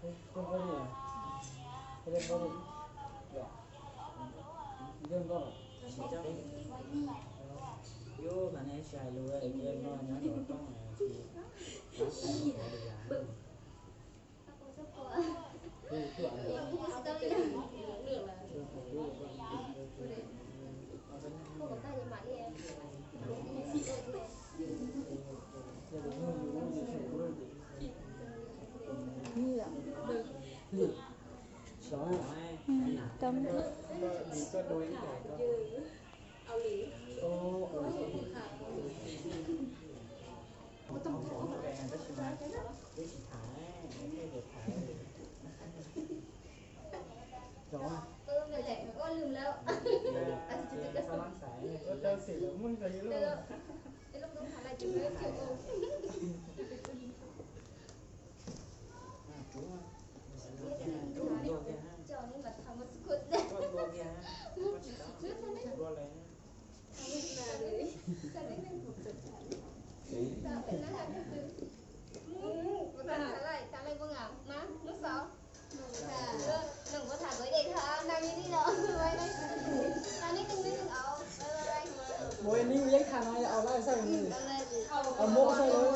Tus npawb li, tus npawb li, tus npawb li. Yus mas nej tsis hais lus, no nyob rau rooj, tsis Cấm. Ua ib hnub yeej tham no, au lawm xwb, au muab xwb.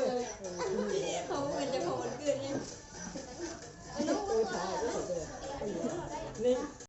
Nej